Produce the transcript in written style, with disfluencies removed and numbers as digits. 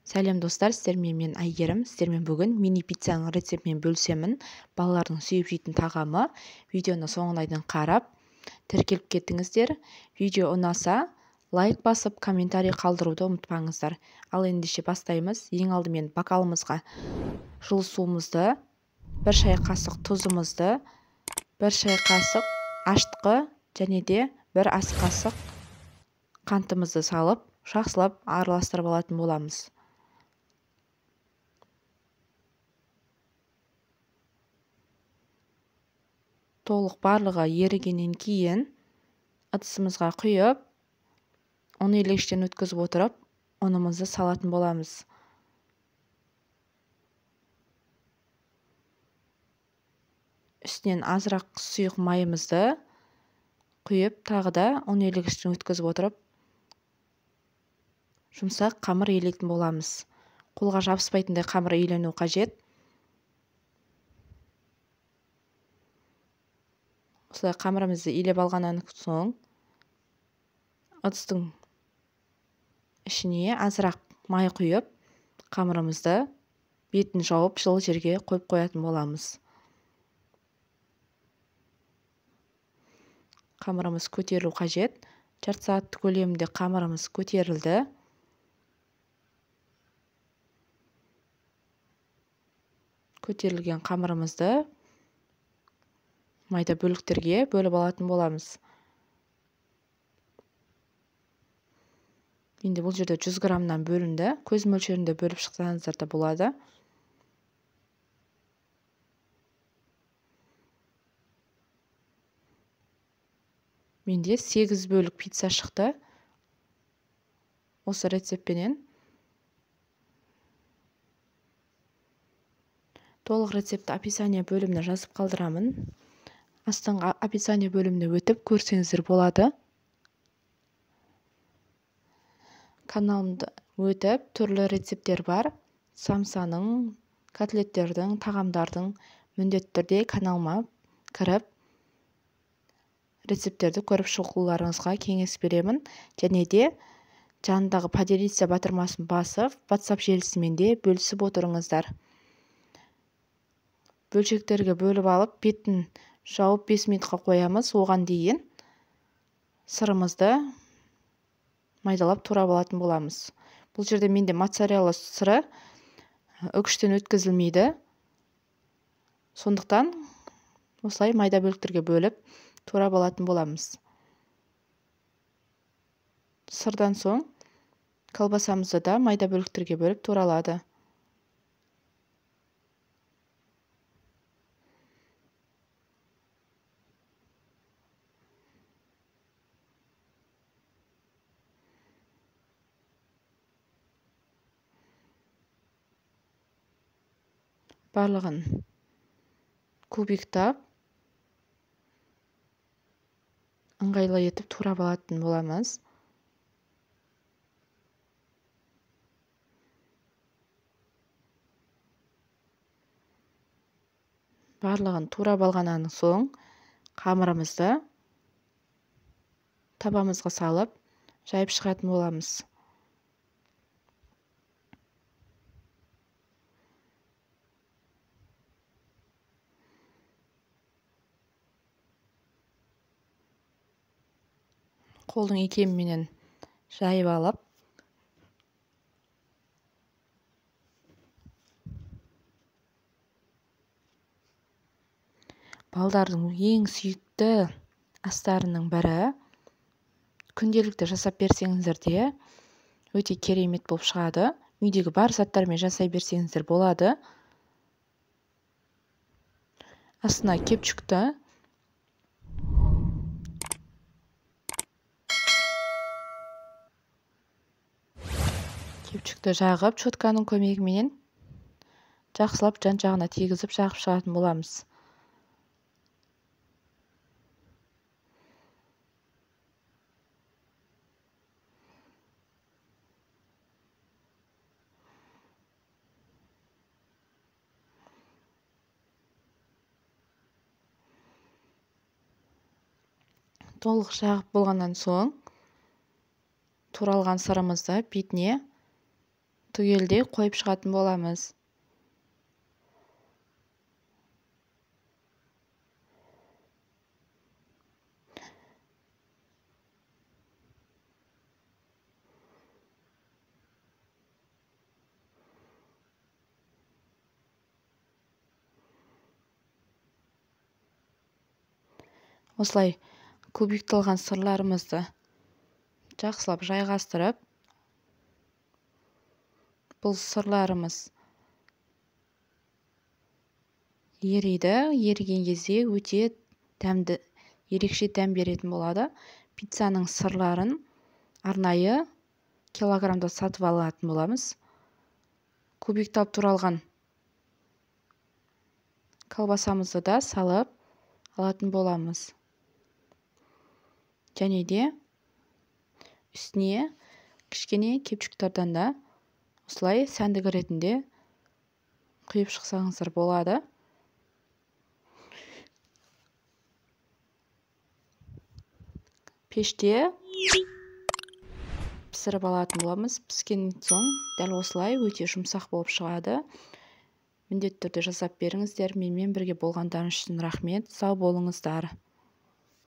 Сәлем достар, сіздермен мен Әйгерім. Сіздермен бүгін мини пиццаның рецептімен бөлісемін. Балалардың сүйіп жейтін тағамы. Видеоны соңына дейін қарап, тіркеліп кетіңіздер. Видео ұнаса, лайк басып, комментарий қалдыруды ұмытпаңыздар. Ал ендеше бастаймыз. Ең алдымен бокалымызға жылы суымызды, 1 шай қасық тұзымызды, 1 шай қасық ашытқы және де 1 ас қасық қантымызды салып, жақсылап араластырып алатын боламыз. Толық барлығы ерігеннен кейін ыдысымызға құйып, ұн елегіштен өткізіп отырып, ұнымызды салатын боламыз. Үстінен азырақ сұйық майымызды құйып, тағы да ұн елегіштен өткізіп отырып, жұмсақ қамыр елейтін боламыз. Қолға жабыспайтындай қамыр елену қажет. Осылай қамырымызды илеп алғаннан соң ыдыстың ішіне азырақ май құйып, қамырымызды бетін жауып жылы жерге қойып қоятын боламыз. Қамырымыз көтерілу қажет. Жарты сағат көлемінде қамырымыз көтерілді. Көтерілген қамырымызды майда бөліктерге бөліп алатын боламыз. Енді бұл жерде 100 граммнан бөлінді. Көз мөлшерінде бөліп шықсаңыздар да болады. Менде 8 бөлік пицца шықты. Осы рецептпенен. Толық рецептті описание бөліміне жазып қалдырамын. Астыңғы описание бөліміне өтіп көрсеңіздер болады. Каналымды өтіп түрлі рецепттер бар. Самсаның, котлеттердің, тағамдардың міндетті түрде каналыма кіріп рецепттерді көріп шығуларыңызға кеңес беремін. Және де жанындағы поделиться батырмасын басып, WhatsApp желісімен де бөлісіп отырыңыздар. Бөлшектерге бөліп алып, бетін жауып 5 минутқа қоямыз. Оған дейін сырымызды майдалап турап алатын боламыз. Бұл жерде менде моцарелла сыры үкіштен өткізілмейді. Сондықтан осылай майда бөліктерге бөліп турап алатын боламыз. Сырдан соң колбасамызды да майда бөліктерге бөліп туралады. Барлығын кубиктап ыңғайлы етіп турап алатын боламыз. Барлығын турап алғаннан соң қамырымызды табамызға салып жайып шығатын боламыз. Қолдың икеміменен жайып алып, балдардың ең сүйікті астарының бірі. Күнделікті жасап берсеңіздер де өте керемет болып шығады. Үйдегі бар заттармен жасай берсеңіздер болады. Астына кепчікті жағып, щетканың көмегіменен жақсылап жан-жағына тигізіп жағып шығатын боламыз. Толық жағып болғаннан соң туралған сырымызды бетіне Түгелдей қойып шығатын боламыз. Осылай кубикталған сырларымызды жақсылап жайғастырып, бұл сырларымыз ериді. Еріген кезде өте дәмді, ерекше дәм беретін болады. Пиццаның сырларын арнайы килограммда сатып алатын боламыз. Кубикталып туралған колбасамызды да салып алатын боламыз. Және де үстіне кішкене кепчиктардан да осылай сәндік ретінде құйып шықсаңыздар болады. Пеште пісіріп алатын боламыз. Піскен соң дәл осылай өте жұмсақ болып шығады. Міндетті түрде жасап беріңіздер. Менімен бірге болғандарыңыз үшін рахмет. Сау болыңыздар.